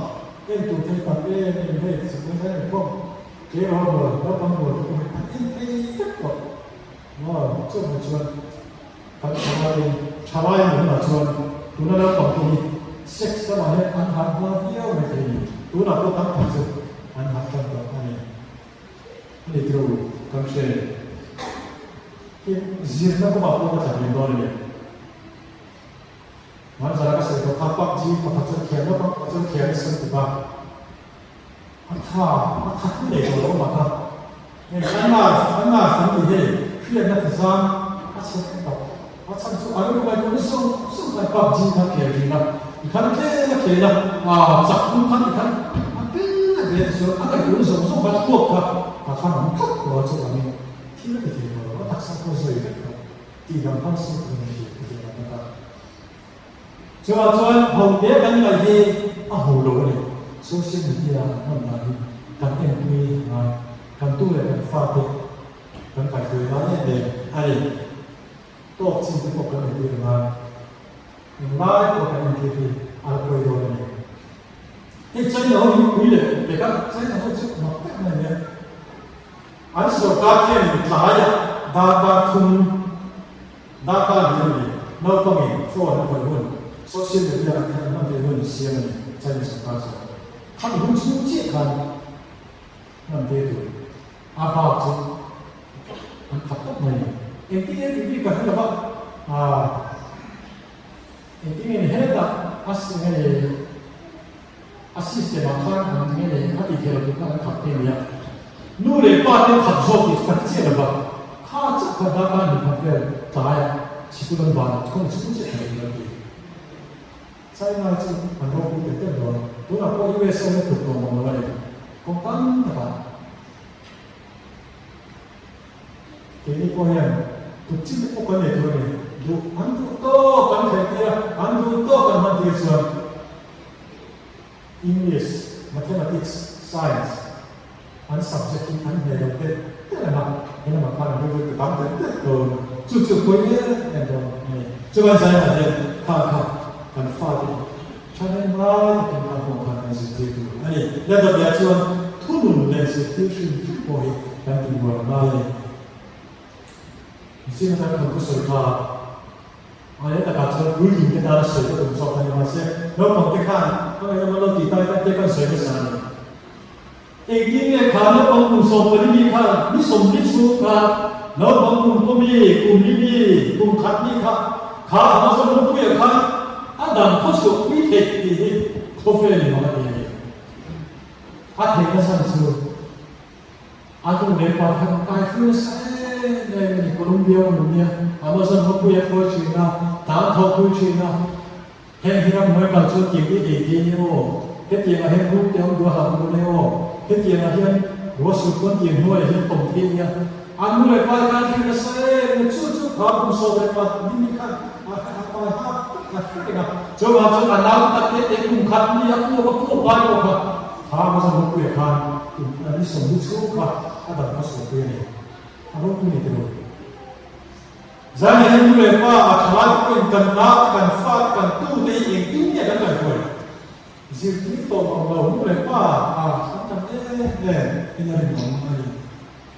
en tur thei tam em em hei sikul hian inkhawm tleirawl rual naupang rual te pawh hi an en thei vek tawh. Maw chuvang chuan Kan thalaiin thalai a nih hunah chuan tuna naupang te hi sex lamah hian an harh hma viau mai thei a ni. Tunah pawh tam tak chu an harh tan tawh a ni. A ni tiro kan hre tin zirna kawngah pawh ka tla hliam dawn a ni. Hmanzara ka sawi tawh kha PUBG pakhat chuan thiam naupang pakhat chuan thiam nasa lutuk a. A tha, a tha thu nei tawh lo mah kha. Hei a nerve, a nerve an tih hei hriatna ti zang a chhe vek tawh. A chhan chu a rilru ngaihtuah na zawng zawng khan PUBG kha khel thin a, ti khan tlem a khel a, aa chak hnu khan ti khan a tel a ve ti chuan a ngaihtuahna zawng zawng khan a huap kha tah khan a awm tlat tawh a chuvangin thil a ti thei tawh lo, a taksa pawh a zawi vek tawh tih dang hmang si tur a ni tih ka hriat ang tak a. Chuvang chuan ho te kan ngaih hi a ho lo a ni. Social media an hman dan hi kan enpui a ngai. Kan tu leh kan fate kan kaihhruai ngai em em a ni. Tawk chin te pawh kan entir a ngai. Englai pawh kan entir hi a la pawi dawn a ni. Hei China ho hi pui leh pek a, China ho chu mak tak mai a nia. An sorkar khianin tlaiah darkar thum Darkar hnih a ni. Naupangin phone a khawih hun, social media an khelh hman theih hun siam a ni, China sorkar chuan. Khami hun chhung chiah khan hman tir tur a bak chu an khat tawp mai a ni. Engtin nge tih bik ka hre lo va, aah engtin nge ni hetah a nge ni a system ah khan an nge ni a tih theih loh tur khan an khat thei nia. Nu leh pa te khat zawk tih chu ka hre chiah lo va, kha chauh kha darkar hnih khat vel tlaiah sikul an van a, khaw chhung chiah thei lo ti. China chu an ropui tel tel dawn, tunah pawh US ho na tluk tawh mawm lo a ni, kawng tam takah. Keini pawh hian tukchin te pawh kan nei tur a ni, duh an duh tawk an theih tir a, an duh tawk an hman tir chuan English, Mathematics, Science an subject hi an hneh lo telh telh ang a, he lamah khan an rilru ti tam telh telh dawn, chu chu pawi em em dawn a ni. Chuan Zainah hian kha kha kan fate hi thahnem ngai takin kha pawh khan kan zirtir tur a ni. Ladavia chuan thunun leh zirtir hrim hrim pawh hi kan tihbuai ngai a ni. Mihring atan kan thusawi kha a he takah chuan puitling te tana sawi ka tum zawk a ni. Mahse, naupang te khan ka ngaihna man lo tih tai tak te kan sawi nasa a ni. Engtin nge kha naupang kum 14 mi khan ni 40 chhung khan naupang kum kaw mi, kum li mi, kum khat mi kha kha Amazon rawngpuiah khan a dang khaw chhuah pui theih tih hi khawvel in mak a ti a ni. A theihna chhan chu A nu leh pa khan kai hruai nasa em em a ni. Columbia awm an nia, Amazon hawpui a thawi thin a, tan thawhpui thin a. Heng hi ramhnuai kal chuan tiang te ei thei nia aw, hetiangah hian rûm te awm duh a hlauh dawn e aw, hetiangah hian ruahsur pawn tiang hnuaiah hian tawm thei nia. A nu leh pa khan hruai nasa em em a, chu chu kha kum 14 ni khan a pai hak tak a hre reng a. Chuvang chuan a nau tak te te kum khat ni a puak a puak vai pawh kha Kha Amazon ropuia khan kum ni 40 chhung kha a dam kha sualpui a ni. A ropui ni tilo. Zai hian nu leh pa a thalai te pawhin kan nau te kan fa te kan tu te hi engtin nge kan kaihruai? Zirtir tawh mang lo nu leh pa a kan tam em em in a rinawm a ni.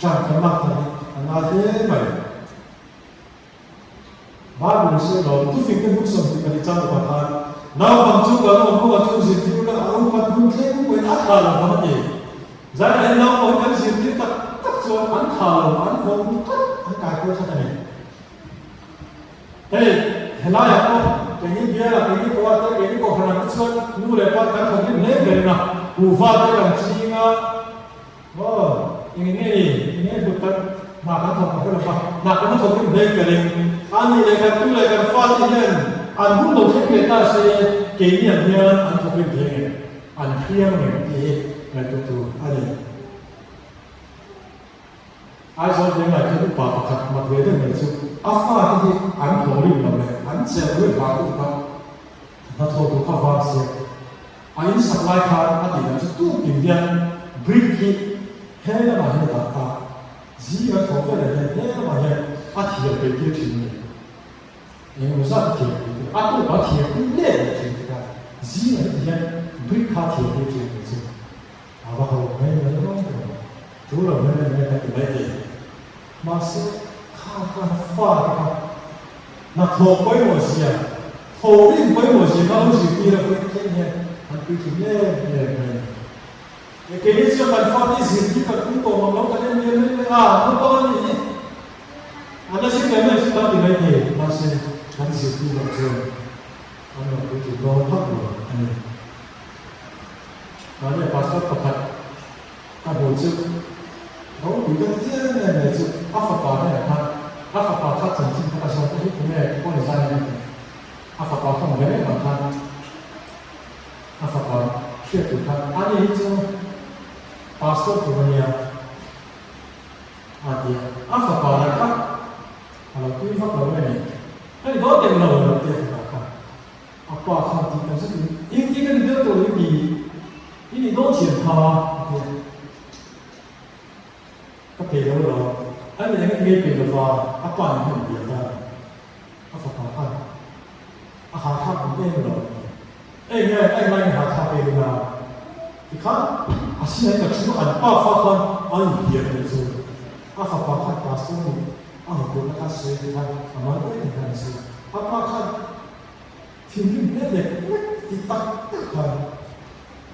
Ṭan kan lak thar hi a ngai hle mai. Bible sawi lo, Thufik te buk 22 chang upa khan, Naupang chu kan awm kawngah chuan zirtir ula a upat hun thleng pawhin a thlah lo vang a ti. Zainah hian naupang hi kan zirtir tak tak chuan an tha lo, an vawng tlat, an kai kual tlat a ni. Hei, helaiah pawh keini bialah, keini pawh te, keini kohhranah te chuan nu leh pa te kan thawkrim hle ber a, kuhva te kan ching a, Aw, eng nge ni, eng nge hlut kan hna kan thawk ka hre lo va, hna kan la thawk rim hle ka ring. A nih leh kan tu leh kan fate hian an hun lo thleng ve ta se, keini ang hian an thawk rim thei ngem, an hriam ngem tih hi ngaihtuah tur a ni. Aizawl venglai khian upa pakhat mat ve deuh mai chu a fate hi an thawk rim lo leh an chelh ruih vang lutuk a, hnathawh tur kha vang sia. A in sak lai khan a tih dan chu tuk tin hian brick hi he lamah hian a dah ta, zing an thawh veleh hian he lamah hian a thiar peih tir thin a ni. Eng emaw zat a thiar peih tir, a tuk a thiar pui let leh thin tikah zing an ti hian brick kha a thiar tir thin a ni chu. A va ho mai mai rawng rawng a, tu lo mai mai mai kan ti mai thei. Mahse, kha khan fa te kha hnathawh pawimawh zia, thawhrim pawimawh zia kha lo zirtir a vawi thleng hian an puitling em em mai a ni. E keini chuan kan fa te zirtir kan tum tawh mang lo kan en liam mai mai a, naupang an nih hi an la zir ve mai chu kan ti mai thei, mahse kan zirtir loh chuan an rawn puitling dawn hauh lo a ni. Mahni a pastor pakhat Ka hmuh chu ropui ka ti em em mai chu a fapa hnenah khan a fapa kha chanchin kha ka zawt a hi tunge pawh ni zai em a ti. A fapa kha awm ve reng ang khan a fapa hriat tur khan ani hi chu pastor tur a nia a ti a, a fapa lah kha a lo tui vak lo nge ni ka ni dawn teh lo a lo ti a fapa khan. A pa khan tih tak zetin, Engtin ka ni deuh tawh i ti? I nih dawn thiam kha, a ti a. Ka pe lo lo, a ni eng enge pe lova a pa nen hian bia ta a ni. A fapa khan a hahthlak ang em lo a ti. Eng nge, a englai nge hahthlak em ina? Tikhan a sinah ka thu an pa fa khan a inbiak leh chu. A fapa khan pastor nih a hawpawhna kha sawi tikhan a mal em em khan a sawi. A pa khan Thinrim hle lek lek ti tak tak khan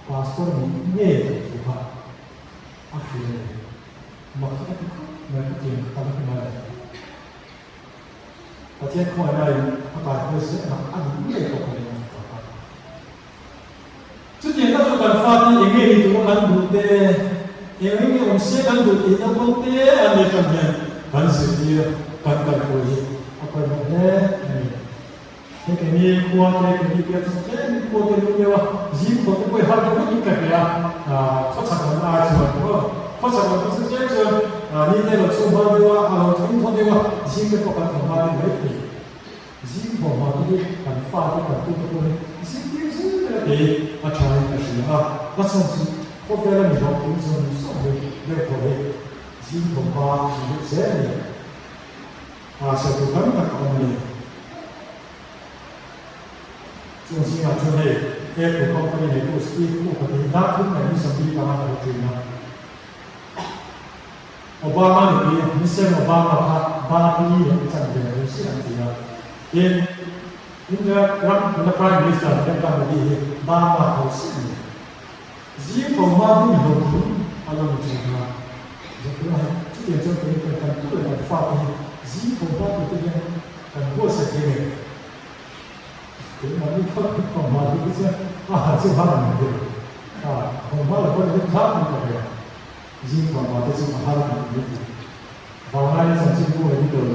Pastor nih nge tih thu kha a hria a ni. Mak hi ka ti khawp mai ka tiang ka tam hi ngai lo. Pathian khawngaihna in a kai huai zel ang a nih ngei pawh ka ring a ti ta. Chutiang tak chu kan fate eng nge ni tura kan duh te, eng eng nge awm se kan duh tih naupang te an nih atang hian kan zirtir kan kalpui hi a pawimawh hle a ni. Hei keini khua te, keini biak chu tlemin khua te lu deuh a, zing khawh te pawh i har deuh vek in ka hria a, khawchhak lam ai chuan maw, khawchhak lam chu tlem chuan ni te lo chhung hma deuh a, a lo thleng thaw deuh a, zing te pawh kan thaw hma deuh mai thei. Zing thaw hma te hi kan fa te kan tu te pawh hi zirtir zel zel a kei a tha in ka hria a, a chhan chu khawvel a mi hlawhtling zawng zawng hi deuh thaw hi zing thaw hma an duh zel a ni. A sawi tur tam tak a awm a ni. Chung zingah chuan hei Apple company neitu Steve Cook a tih dar thum leh ni 75 a lo ṭin a. Obama nupui Michelle Obama kha dar li leh chan ve a si an ti a. Tin, India ram tuna Prime Minister Narendra Modi hi dar nga tho si a ni. Zing tho hma hi mi hlawhtling a lo ni ṭhin a. Zirtirna hi chutiang chuan keini pawhin kan tu leh kan fate hi zing tho hma turte hian kan buatsaih thei ngei. Keimahni phawt hi tho hma tur te chuan a han chu har ang deuh a, tho hma lo pawh ni hian tlak in ka hria. Zing tho hma te chu a har ang tih mai thei. Vanglai chanchinbu editor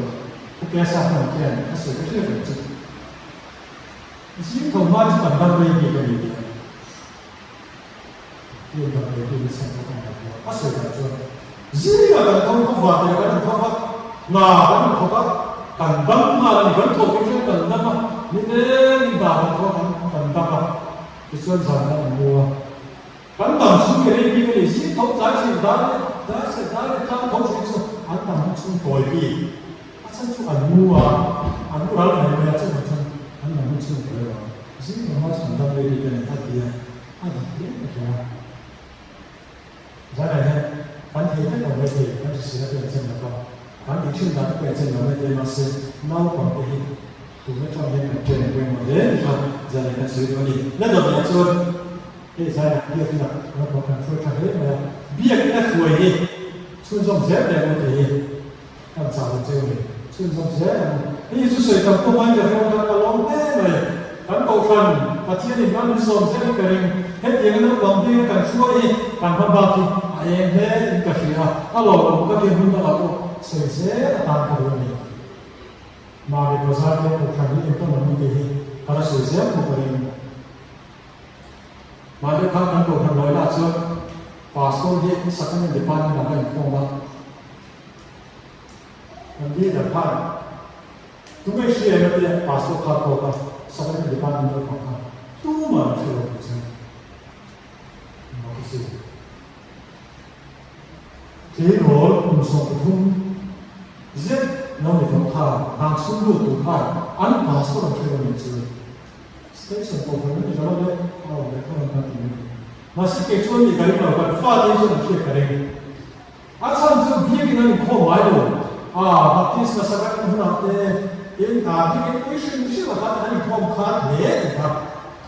Pu Kesa hman khian a sawi ka hriat reng chu. Zing tho hma chu kan dam rei bik a ni tih a. Field dang leh field chhan pawh kan ngaihtuah a sawi dan chuan zingah kan tho khaw va tirah kan intho va, hna kan inthawk a, kan dam nghal a ni, kan thawh tur chuan kan dam a, ni lengin hna kan thawk a, kan dam a, tichuan zan kan inmu a, kan dam chhung ke rei bik a ni, zing tho tlai thin dai leh dai se dai leh tlang tho thin chu an dam chhung tawi bik, a chhan chu an mu a, an mu ral mai mai a, chuvang chuan an dam chhung tawi lo ang. Zing lam ah chuan dam rei bik a ni a ti a, a dik hle ka hria. Zanah hian kan thei vek lo mai thei, kan hrisel a pawh inchen lo va, kan tih thin dan te pawh inchen lo mai thei mahse naupang te hi tun atang hian kan train pawimawh hle ti kha zanah kan sawi duh a ni. La dawt leh chuan. Hei zaiah biakina naupang kan hruai tha hle mai a, biakina hruai hi chhunzawm zel teh ang u tih hi kan chah lo cheu a ni. Chhunzawm zel ang u. Hei hi chu sawi tam pawh mai ka hriat a, ka lawm hle mai. Kan Kohhran Pathianin hma min sawm zel hi ka ring. Hetianga naupang biakina kan hruai hi kan hma bak hi a eng hle in ka hria a, a lawmawm ka ti hmun dangah pawh sawi zel atan ka duh a ni. Mahni bazar te Kohhran hi entawn ang u tih hi ka la sawi zel pawh ka ring. Mahni kha kan Kohhran lawi lah chuan Pastor hi Sacrament Department ah va inkhawm a, kan leader khan tunge hria emaw tia Pastor kha a kawk a, Sacrament Department naupang kha tumah an hre lo tih chuan mak a si. Tleirawl kum 13 zet lo ni tawh khan hang chhung lut tur khan an Pastor an hre lo nih chu. Station pawh kan ni lo le, a awm leh tho ang kan ti mai. Mahse kei chuan nih ka ring lo, kan fate hi chuan an hriat ka ring. A chhan chu biakin an inkhawm ngai lo, aa baptisma sacrament hunah te tin aa biakin pui hrim hrim a kha an inkhawm khan hle tih kha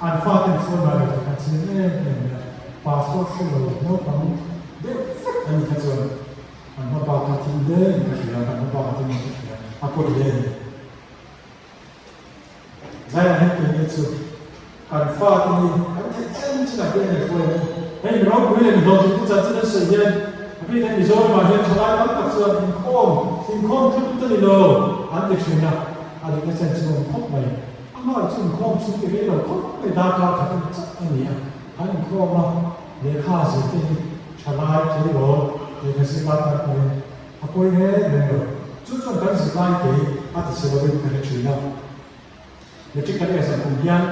an fate an hruai ngai lo tih kha chiang em em mai a. Pastor hre lo naupang deuh vek an ni kha chuan an hma bak kha thim hle in ka hria, kan hma bak a thim in ka hria, a pawi hle a ni. Zaiah hian keini chu kan fate hi kan theih chen chinah hian an hruai a ni. Hei mi ropui leh mi hlawhtling te chanchin an sawi hian a bik hian Mizoramah hian thalai tam tak chuan inkhawm, inkhawm tlut tlut a ni lo an ti thin a, a dikna chen chu a awm khawp mai. Amah chu inkhawm chhung ti rei lo khawp mai darkar khat a ni chauh a ni a, an inkhawm a, lehkha zir te hi thalai tleirawl lehkha zir lai tan pawhin A pawi reng reng lo. Chu chuan kan zirlai kei a ti chhe lovin ka hre thin a. Matric kan exam kum hian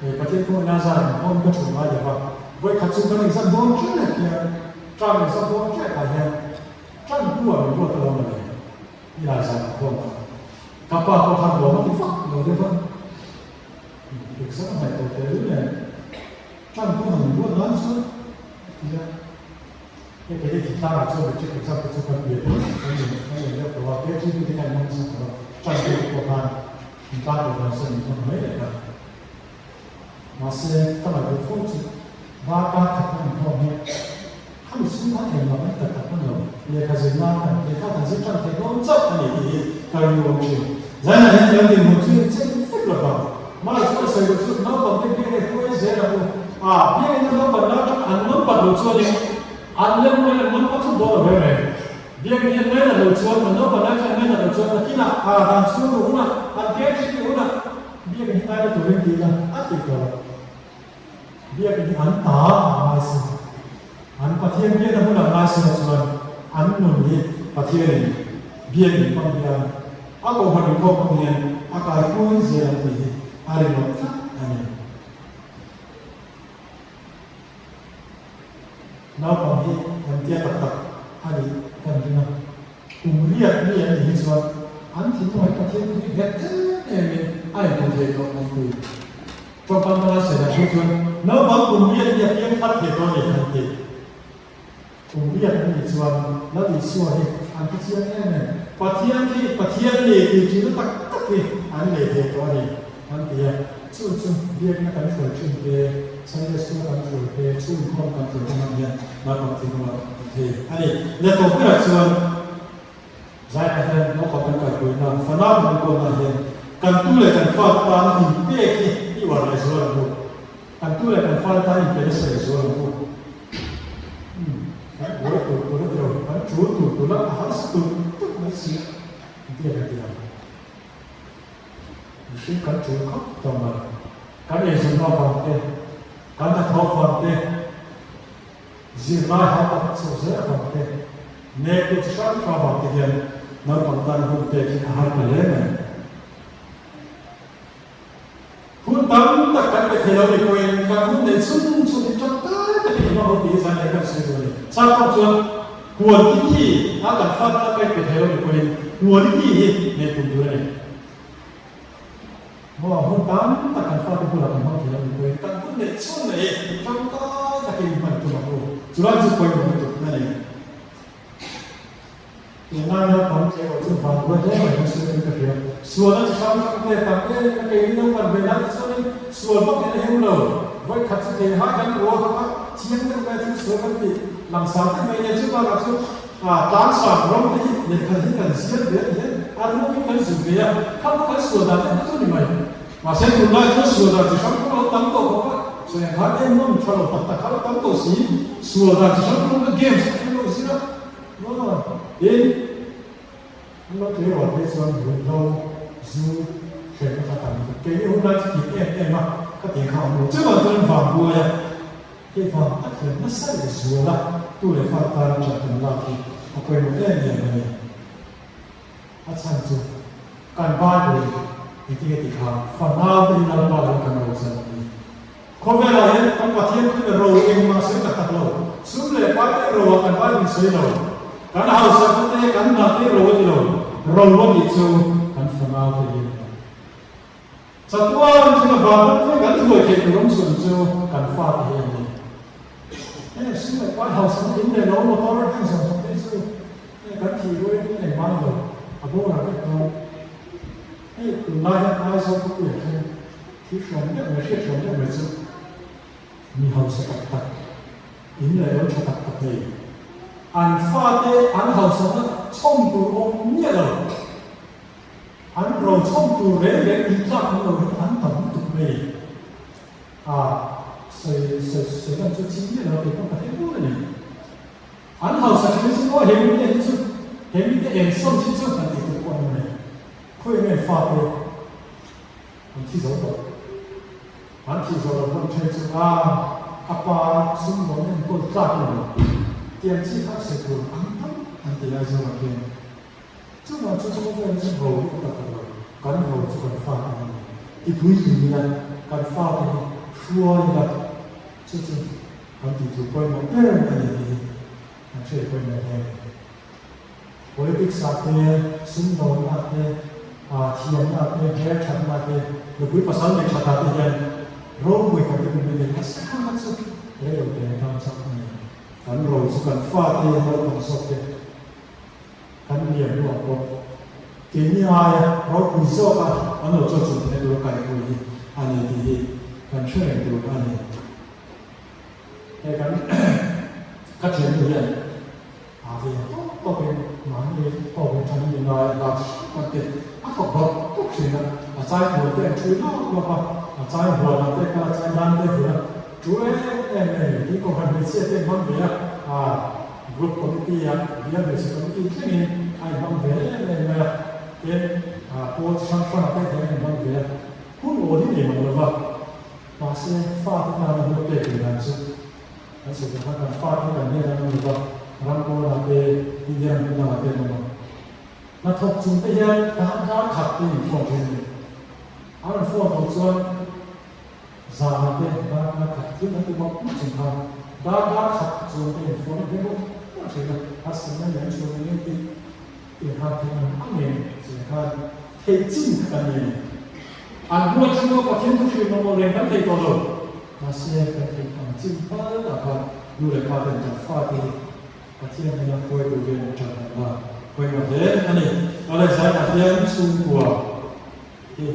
Pathian kawngina zar inkhawm ka thu ngai lova, vawi khat chu kan exam dawn ṭek hian, term exam dawn ṭek ah hian ṭan tu ah min ruat alawm a ni. I lai zan inkhawm ah ka pa pawh khan lawm a ti fak lo deuh a. Exam a hnaih tawh tehlul nen ṭan tu han min ruat nan chuan a ti a. Hei kei hi thingtlangah chuan matric exam te chu kan bia deuh kan in kan in deuh tawh a, KTP te kha in hmang nasa tawh a, ṭan deuh te pawh khan thingtlang pawh kan sawn in hmang mai leh ta. Mahse ka ngaihtuah fo chu darkar khat kan inkhawm hi khami chhung khan engmah kan ti tak tak hman lo, lehkha zir nan kan lehkha kan zir ṭan thei dawn chauh a ni tih hi ka rilru awm ṭhin. Zainah hian kan dinhmun chu in chen fek lo vang. Mahse chuan sawi loh chu naupang te biak in hruai zel ang u. A, biak in a naupan lai atang an naupan loh chuanin an lem mai an naupan thut dawn lo reng reng. Biak in hi an ngainat loh chuan an naupan lai atang an ngainat loh chuan nakinah a dan chhung luh hunah an ke ṭhi tih hunah biak in hi ngaina turin ti ila a ti tawh lo. Biak in hi an ta a ngai si. An Pathian biakna hmunah ngai sela chuan an nun hi Pathianin biak in hmang hian a kohhran inkhawm hmang hian a kaihruai zel ang tih hi a rinawm tlat a ni. Naupang hi an tia tak tak a nih kan ring a, kum riat mi an nih hi chuan an thinlung hi Pathian hi nghet em emin a inhmu thei tawh an ti. Tawngkam hmanga sawi dan chu chuan naupang kum riat hi a piang thar thei dawn ni an ti. Kum riat an nih chuan Lal Isua hi an ti chiang em em. Pathian khi Pathian ni tih ṭihna tak tak hi an nei thei tawh a ni an ti a. Chu chu biakna kan hruai ṭhin te, Sunday School kan hruai te, chhungkhawm kan hruai te hmang hian naupang thinlung a ti thei a ni. Leh tawp berah chuan Zaitah hian naupang kan kalpuina, fanau kan enkawlnaah hian kan tu leh kan fate tana inpek hi i uar leh zual ang u. Kan tu leh kan fate tana inpe nasa leh zual ang u. Umm, kan buai tur tur a ti lo, kan tul tur tur a, a harsa tur tur mai si a, engtin nge kan tih ang? Mihring kan tul khawp tawh mai. Kan eizawnna avang te, kan hnathawh avang te, Zirlai hau tak chho zel avang te, nek te chi hrang hrang avang te hian naupang tan hun pek hi a har ta hle mai. Hun tam tak kan pe thei lo ni pawhin kan hun nei chhung chhung hi tangkai takin i hmang ho tih hi zan leh kan sawi duh a ni. Chang pawh chuan quantity a kan fat a kan pe thei lo ni pawhin quality hi neih tum tur a ni. Maw hun tam tak kan fate bulah kan hmang thei lo ni pawhin kan hun neih chhun mai hi tangkai takin hman tum ang u. Chulai chu pawimawh lutuk a ni. Tunlai naupang tleh erawh chu van buai hle mai kan sawi in ka hria. Sualna chi hrang hrang te tam em em a keini naupan ve lai te chuanin sual vak in a heu lo. Vawi khat chu thei hai kan rual kha kha chiang deuh mai a thil sual kan tih langsar deuh mai nia chu bakah chu tlangsang ram te hi lehkha hi kan zial ve a ti hian a ruakin kan zuk ve a, kha pawh kan sual dan deuh kha chu a ni mai. Mahse tunlai chuan sual dan chi hrang hrang a lo tam tawh bawk a, sawi ang khan en nawm tha lo tak tak kha a lo tam tawh si, sual dan chi hrang hrang kha games te khan lo zir a, tin an lo tleirawl phei chuan ruihhlo, zu, hrehna kha tam lutuk. Keini hun lai chu tih em em a, ka tih kha a awm lo. Chuvang chuan vang buai a, hei vang tak hian nasa leh zual a, tu leh fa tan ṭan kan lak hi a pawimawh em em a ni. A chhan chu kan Bible engtin nge ti kha fanau te hi Lalpa lam kan ro chan a ni. Khawvelah hian kan Pathian chu ro engmah sawi tak tak lo, sum leh pai te ro ah kan Bible sawi lo, kan hausakna te kan hna te ro a ti lo, ro a tih chu kan fanau te hi a ni. Chatuan thil avanga te kan hruai theih tur awm chhun chu kan fate hi a ni. Heng sum leh pai hausakna in leh lo motor heng zawng zawng te chu heng kan thih ruai in engmah ni lo a boral vek dawn. Hei tunlai hian Aizawl khawpuiah hian thil hrawm deuh mai hriat hrawm deuh mai chu mi hausa tak tak in leh lo tha tak tak nei an fate an hausakna chhawm tur awm miah lo. An rochhawm tur reng reng tih tlak an lo hi an tam lutuk mai a, sawi sawi sawi lan chu chi miah lo kei pawh ka hre bur a ni. An hausa thin chu maw he mite hi chu he mite eng sawn hi chu han tih tur pawh a ni mai. Khawi nge fate an thi zo tawh. An thih zawh loh pawn then chu a a pa sumdawn enkawl tlak a ni lo. Tiang chi kha sawi tur an tam an ti lai zawngah khian. Chuvang chu khawvel chu ro hi a tak lo, kan ro chu kan fate hi a ni. Ti puitling ila, kan fate hi hruai ila, chu chu kan tih tur pawimawh ber a ni tih hi kan hriat pawimawh hle a ni. Politics ah te, sumdawnna ah te, thiamna ah te, hmelthatna ah te, nupui pasal nei that ah te hian ropui kan ti kum mai thei nasa kha chu reilo te tan chauh a ni. Kan ro chu kan fate naupang zawk te Kan lian luah bawk. Keini aia ropui zawka an lo chaw chung theihna tura kaihhruai hi a ni tih hi kan hre reng tur a ni. Hei kan ka thiannu hian a ve tawp tawpin mahni tawpin than in ngai a hla hrep te a thawk bawk bawk thin a, a chai huan te an ṭhui lawk lawk a, a chai huan ah te kal a chai dan te vun a ṭu em em mai a ni. Tin kohhran hmeichhia te an hmang ve a, Group committee ah bial hmeichhe committee thlengin a inhmang ve em em mai a, tin pawl chi hrang hrangah te hian a inhmang ve a, hun awl hi nei mang lova, mahse fate tana hun a pek ve dan chu kan sawi tak khan kan fate kan hnenah an awm lova, ram pawnah te, India ram hmun dangah te an awm a, hnathawk chung te hian darkar khat te in phone thin a ni. A rawn phone tawh chuan Zana te darkar khat thil an ti bawk mah chung khan darkar khat chuan te in phone a be bawk mah thin a, harsatna lian chhuah ni ngei tih tih khan theih ang ang em chiah khan theih chin kha kan nei a ni. An buat chu maw Pathian thu hrilh mawh mawh reng kan thei tawh lo, mahse kan theih ang chin tal ah khan nu leh pa ten kan fate hi Pathian hnena hruai turin ṭan an la pawimawh hle a ni. Awle zainah hian chhungkua hi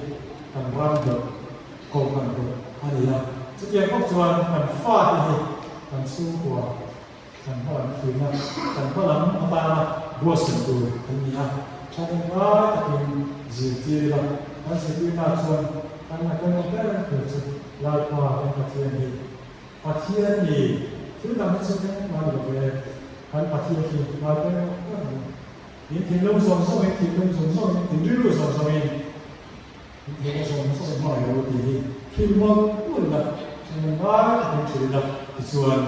kan ram deuh, kohhran deuh a ni a. Chutiang bawk chuan kan fate hi kan chhungkua, kan hmalam thihna, kan hmalam atana buatsaih tur an ni a. Thahnem ngai takin zirtir ila, kan zirtirna chuan kan la pawimawh ber tur chu Lalpa kan Pathian hi Pathian ni, thil dang hi chu engmah ni lo ve, kan Pathian hi ngai pawimawh ber a ni. In thinlung zawng zawngin, thinlung zawng zawngin, in rilru zawng zawngin, in theihna zawng zawngin hmangaih rawh u tih hi thil mawlh mawlh ila, thil ngai takin thil ila tichuan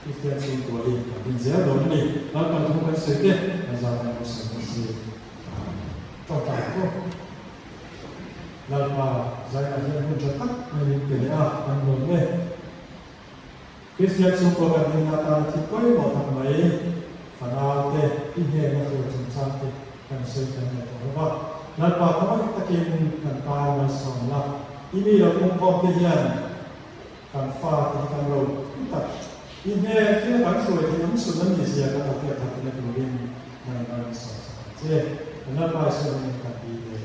Kristian chhungkua hi kan din zel dawn a ni. Lalpan thu kan sawi te kan zat ang kan sawi bawk si. Tawngtai pawh Lalpa zainah hian hun tha tak mai min pe leh a, kan lawm e. Kristian chhungkua kan dinna atana thil pawimawh tak mai, fanau te, i hnena hruai chungchang te kan sawi kan ngaih tawh lova. Lalpa khawngaih takin kan tan malsawm la, i mi lo pumkhawm te hian kan fa te hi kan lo thu tak. I hnen thil kan hruai theih awm chhun a nih zia kan lo hriat that ina turin ngaihna min sawm sak ang che. Kan Lalpa Isua hmingin kan ti ve.